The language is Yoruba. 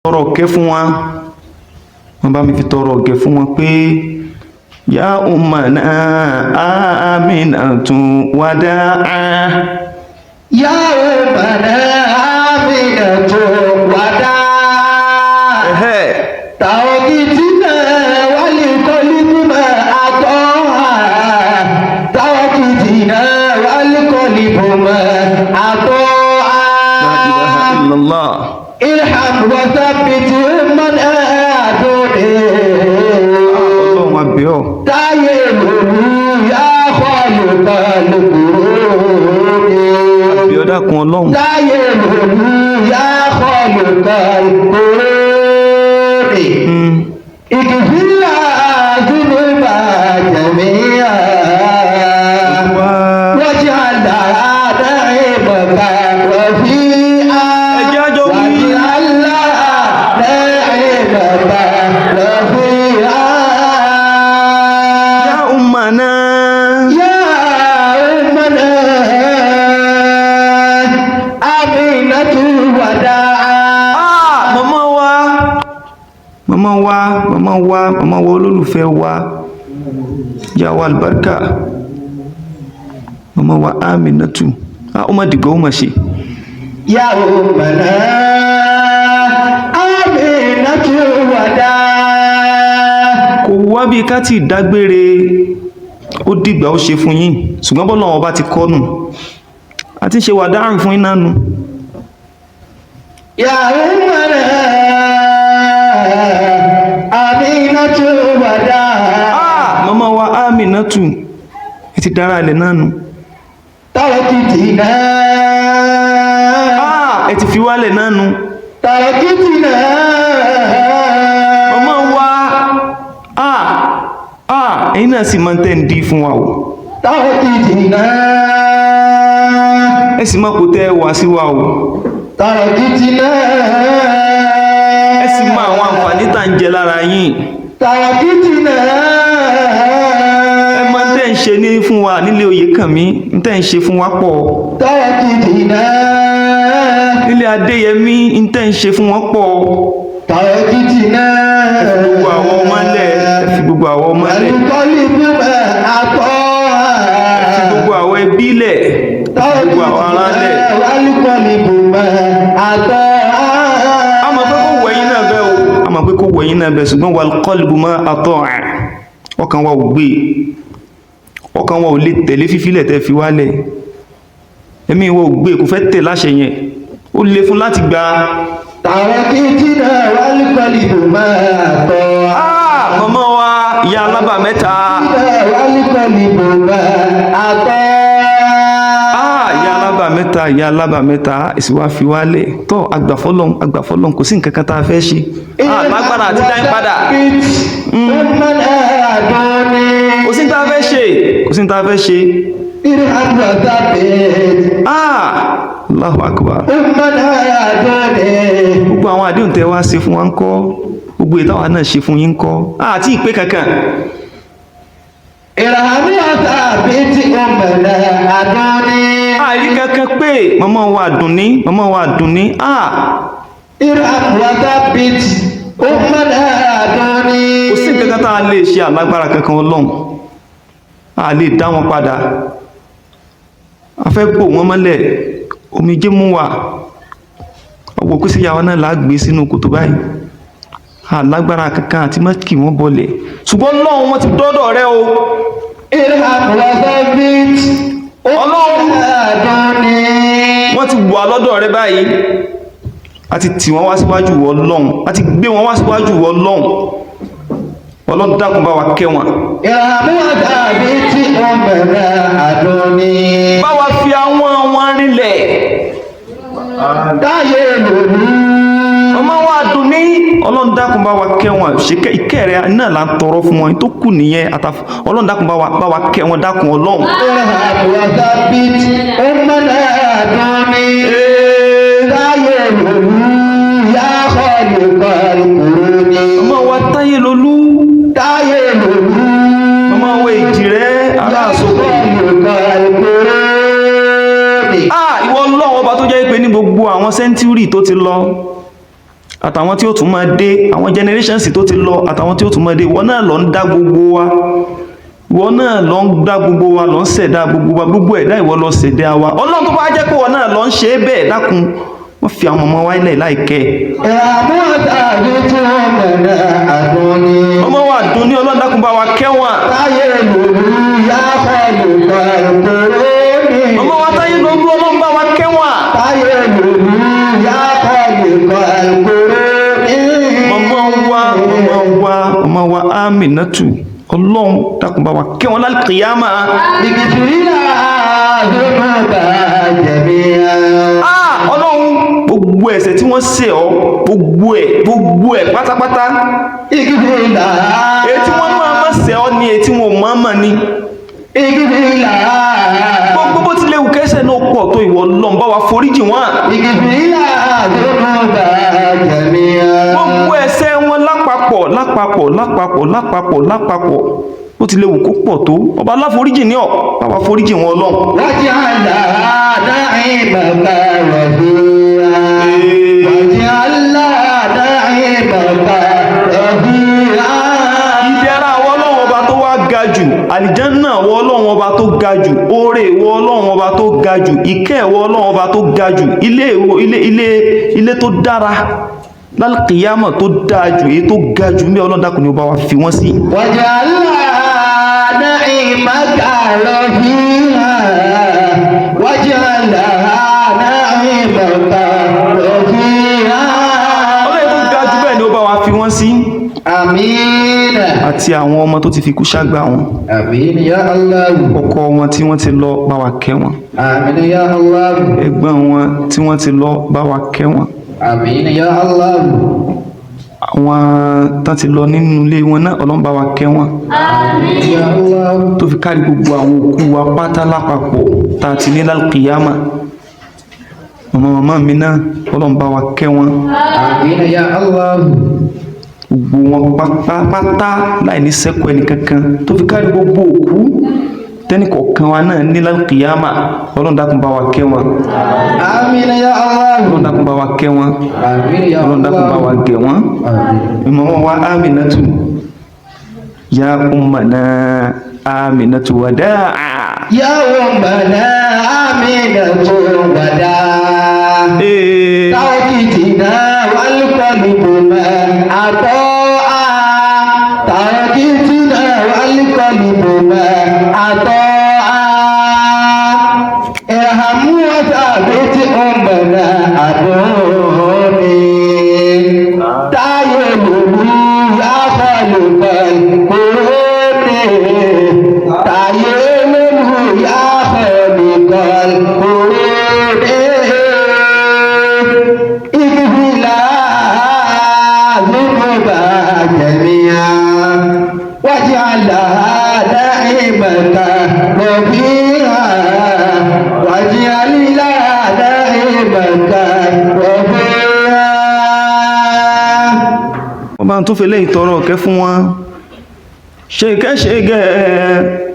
Tọrọ kẹ́ fún wa, wọ́n bá mi fi tọrọ ọ̀gẹ́ fún wọn pé ya ummana Aminatu wada'a. Ya ummana Aminatu wada'a. Tawkitina wal qalbu ma ata'a. Tawkitina wal qalbu ma ata'a. La ilaha illallah. Irham wa thabbit man aduni. Ọlọ́run, a bẹ̀ ọ́. Táyé lòlú yá khaliqal quruni. A bẹ̀ ọ́, dákun Ọlọ́run. Táyé lòlú yá khaliqal quruni. Ìkìfìlà dhunuba jami'a. Waj'al na'imaka rafi'a. Ẹ jẹ́ á jọ wí. Waj'al na'imaka rafi'a. Ya ummana. Ya ummana Aminatu wada'a. Ah, màmá wa, màmá wa, màmá wa, màmá wa, olólùfẹ́ wa, ya wa albarka, màmá wa Aminatu, ah, ó mà dìgbà, ó mà ṣe. Ya ummana Aminatu wada'a. Kò wá bí ká tí dágbére, ó dìgbà ó ṣe fún yín, ṣùgbọ́n bọ́lá ọba ti kọ́nù àti ṣe wà dáhùn fún yín náà nù. Ya ummana Aminatu wada'a. Ah, màmá wa Aminatu, ẹ ti dára ilẹ̀ náà nù. Tarakitina. Ah, ẹ ti fi wálẹ̀ náà nù. Tarakitina. Màmá wa, ah ah, ẹ̀yin náà sì máa ń tẹ́ ń dí fún wa o. Tarakitina. Ẹ sì máa kò tẹ́ ẹ wá sí wa o. Tarakitina. Ẹ sì máa àwọn àǹfààní tá ń jẹ lára yín. Tarakitina. Ẹ máa ń tẹ́ ń ṣe ní fún wa nílé oyè kàn mí, ń tẹ́ ń ṣe fún wa pọ̀. Tarakitina. Nílé Adéyẹmí, ń tẹ́ ń ṣe fún wọn pọ̀. Tarakitina. Ẹ fi gbogbo àwọn ọmọ lẹ̀, ẹ fi gbogbo àwọn ọmọ lẹ̀. Al-qalbu ma ata'a. Ẹ fi gbogbo àwọn ẹbí lẹ̀, ẹ fi gbogbo àwọn ará lẹ̀. Wal-qalbu ma ata'a. A mọ̀ pé kò wẹ̀yìn náà bẹ́ẹ̀ o, a mọ̀ pé kò wẹ̀yìn náà bẹ́ẹ̀, ṣùgbọ́n wal-qalbu ma ata'a, ọkàn wa ò gbé, ọkàn wa ò lè tẹ̀lé fífílẹ̀ tẹ́ fi wálẹ̀. Ẹ̀mí wa ò gbé, kò fẹ́ tẹ̀ láṣẹ yẹn, ó le fún láti gba. Tarakitina wal-qalbu ma ata'a. Ah, màmá wa, ìyá alábà mẹ́ta. Wal-qalbu ma ata'a. Ah, ìyá alábà mẹ́ta, ìyá alábà mẹ́ta, èsì wa fi wálẹ̀ tọ́, agbàfọ́lọ́n, agbàfọ́lọ́n, kò sí nǹkan kan tá a fẹ́ ṣe. Ah, lágbára àti dáhìn padà. Man aduni. Kò sí ní tá a fẹ́ ṣe, kò sí ní tá a fẹ́ ṣe. Irham wa thabbit. Ah, Allahu akbar. Man aduni. Gbogbo àwọn àdéhùn tẹ́ wá ṣe fún wa ń kọ́? Gbogbo ìtawà náà ṣe fún yín ń kọ́? Àti ìpè kankan. Irham wa thabbit man aduni. Àìrí kankan pé, màmá wa Àdùnní, màmá wa Àdùnní, ah. Irham wa thabbit man aduni. Kò sí nǹkan kan tá a lè ṣe, alágbára kankan Ọlọ́run, a lè dá wọn padà. A fẹ́ bò wọ́n mọ́lẹ̀, omijé mú wa ọwọ́ kó sí ìyàwó náà là á gbé sínú kòtò báyìí. Alágbára kankan àti má kì wọ́n bọlẹ̀, ṣùgbọ́n Ọlọ́run, wọ́n ti dọ́dọ̀ rẹ o. Irham wa thabbit Ọlọ́run. aduni. Wọ́n ti wà lọ́dọ̀ rẹ báyìí, a ti tì wọ́n wá síwájú wọ Ọlọ́run, a ti gbé wọn wá síwájú wọ Ọlọ́run. Ọlọ́run, dákun, bá wa kẹ́ wọn. Irham wa thabbit man aduni. Bá wa fi àwọn wọn rinlẹ̀. Táyé lòlú. Ọmọ wa dùn ní, Ọlọ́run, dákun, bá wa kẹ́ wọn, ṣe ìkẹ́ rẹ náà là ń tọrọ fún wọn tó kù nìyẹn. Àtàf Ọlọ́run, dákun, bá wa kẹ́ wọn, dákun Ọlọ́run. Irham wa thabbit man aduni. Táyé lòlú yá khaliqal quruni. Ọmọ wa Táyé Lolú. Táyé lòlú. Ọmọ wa Èjìrẹ́ ará àsopọ̀. Khaliqal quruni. Ah, ìwọ Ọlọ́run ọba tó jẹ́ pé ní gbogbo àwọn century tó ti lọ, Àtàwọn tí ó tún máa dé, àwọn generations tó ti lọ, àtàwọn tí ó tún máa dé, ìwọ náà ló ń dá gbogbo wa, ìwọ náà ló ń dá gbogbo wa, ló ń ṣẹ̀dá gbogbo wa, gbogbo ẹ̀dá ìwọ ló ṣẹ̀dá wa. Ọlọ́run, tó bá jẹ́ pé ìwọ náà ló ń ṣe é bẹ́ẹ̀, dákun, wọ́n fi àwọn ọmọ wa ilẹ̀ láìkẹ́. Ìràmú tàbí tí أمنا أدوني. Ọmọ wa dùn ní, Ọlọ́run, dákun, bá wa kẹ́ wọn. Táyé lòlú yá pẹ̀lú pẹ̀lú. Ọmọ wa táyé lóru, Ọlọ́run, bá wa kẹ́ wọn. Táyé lòlú yá pẹ̀lú pẹ̀lú. Ọmọ wa, ọmọ wa, ọmọ wa Aminatu, Ọlọ́run, dákun, bá wa kẹ́ wọn lálùkìyámà. اغفر ذنوب جميعا. Ah, Ọlọ́run, gbogbo ẹ̀ṣẹ̀ tí wọ́n ṣẹ̀ ọ́, gbogbo ẹ̀, gbogbo ẹ̀ pátápátá, اغفر èyí tí wọ́n máa má ṣẹ̀ ọ́ ni, èyí tí wọ́n máa mà ní, اغفر gbogbo bó tilẹ̀ wù kẹ́ṣẹ̀ náà pọ̀ tó, ìwọ Ọlọ́run, bá wa foríjì wọ́n. اغفر ذنوب جميعا. Gbogbo ẹ̀ṣẹ̀ wọn lápapọ̀, lápapọ̀, lápapọ̀, lápapọ̀, lápapọ̀, bó tilẹ̀ wù kó pọ̀ tó, ọba aláforíjì ní ọ̀, bá wa foríjì wọn, Ọlọ́run. واجعلها نعيمك رفيعا. واجعلها نعيمك رفيعا. Ìdẹ̀ra àwọn Ọlọ́run ọba tó wá ga jù, àlìjánná àwọn Ọlọ́run ọba tó ga jù, oore ìwọ Ọlọ́run ọba tó ga jù, ìkẹ́ ìwọ Ọlọ́run ọba tó ga jù, ilé ilé ilé ilé tó dára lálùkìyámọ̀ tó dáa jù, èyí tó ga jù ní, Ọlọ́run, dákun, ni ó bá wa fi wọ́n sí. واجعلها نعيمك رفيعا. واجعلها نعيمك رفيعا. Ọlọ́run tó ga jù bẹ́ẹ̀ ni ó bá wa fi wọ́n sí. آمين. Àti àwọn ọmọ tó ti fi kú ṣágbà wọn, آمين يا الله. ọkọ wọn tí wọ́n ti lọ, bá wa kẹ́ wọn. آمين يا الله. Ẹ̀gbọ́n wọn tí wọ́n ti lọ, bá wa kẹ́ wọn. آمين يا الله. Àwọn tán ti lọ nínú ilé wọn náà, Ọlọ́run, bá wa kẹ́ wọn. يا الله. Tó fi kárí gbogbo àwọn òkú wa pátá lápapọ̀ tá a ti ní lálùkìyámà, màmá màmá mi náà, Ọlọ́run, bá wa kẹ́ wọn. آمين يا الله. Gbogbo wọn pátápátá láì ní sẹ́kù ẹnì kankan, tó fi kárí gbogbo òkú tẹ́nìkọ̀ọ̀kan wa náà ní lálùkìyámà, Ọlọ́run, dákun, bá wa kẹ́ wọn. آمين يا الله. Ọlọ́run, dákun, bá wa kẹ́ wọn. آمين يا Ọlọ́run, dákun, bá wa الله. gẹ̀ wọ́n. آمين. Màmá wa Aminatu, ya ummana Aminatu wadaa. يا أمنا آمنة وداع. Ee. تركتنا والقلب ما أطاع. تركتنا والقلب ما أطاع. ارحم وثابت أمنا أدوني. تايب يا خالق القرون. تايب يا خالق القرون. اغفر ذنوب جميعا. واجعلها نعيمك رفيعا. واجعل لها نعيمك رفيعا. Wọ́n bá ń tún fi lé ìtọrọ ọ̀kẹ́ fún wọn, ṣe ìkẹ́ ṣe gẹ́.